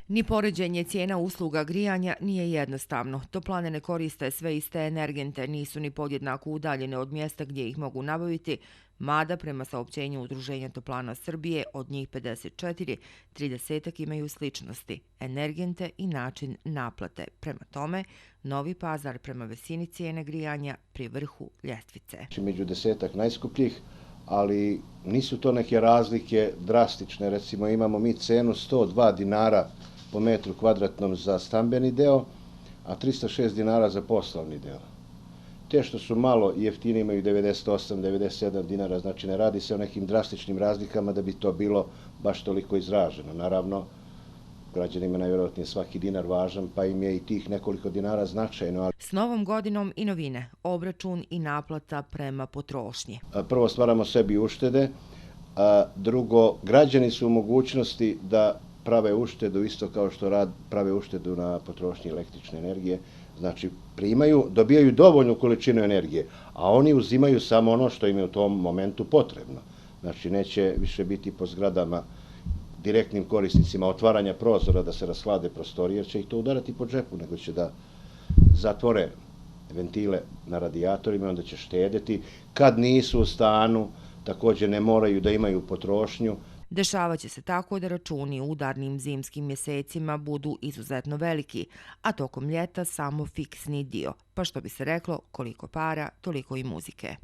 Ni poređenje cijena usluga grijanja nije jednostavno. Toplane ne koriste sve iste energente, nisu ni podjednako udaljene od mjesta gdje ih mogu nabaviti, mada prema saopćenju Udruženja toplana Srbije od njih 54, 30 imaju sličnosti, energente i način naplate. Prema tome, Novi Pazar prema visini cijene grijanja pri vrhu ljestvice. Među 10 najskupljih, ali nisu to neke razlike drastične. Recimo imamo mi cenu 102 dinara po metru kvadratnom za stambeni deo, a 306 dinara za poslovni deo. Te što su malo jeftinije imaju 98-97 dinara, znači ne radi se o nekim drastičnim razlikama da bi to bilo baš toliko izraženo. Naravno, građanima najvjerojatnije svaki dinar važan, pa im je i tih nekoliko dinara značajno. S novom godinom i novine, obračun i naplata prema potrošnji. Prvo stvaramo sebi uštede, a drugo, građani su u mogućnosti da prave uštedu isto kao što prave uštedu na potrošnji električne energije. Znači, dobijaju dovoljnu količinu energije, a oni uzimaju samo ono što im je u tom momentu potrebno. Znači, neće više biti po zgradama direktnim korisnicima otvaranja prozora da se rashlade prostorije, jer će ih to udarati po džepu, nego će da zatvore ventile na radijatorima, onda će štedeti. Kad nisu u stanu, također ne moraju da imaju potrošnju. Dešavaće se tako da računi u udarnim zimskim mjesecima budu izuzetno veliki, a tokom ljeta samo fiksni dio, pa što bi se reklo, koliko para, toliko i muzike.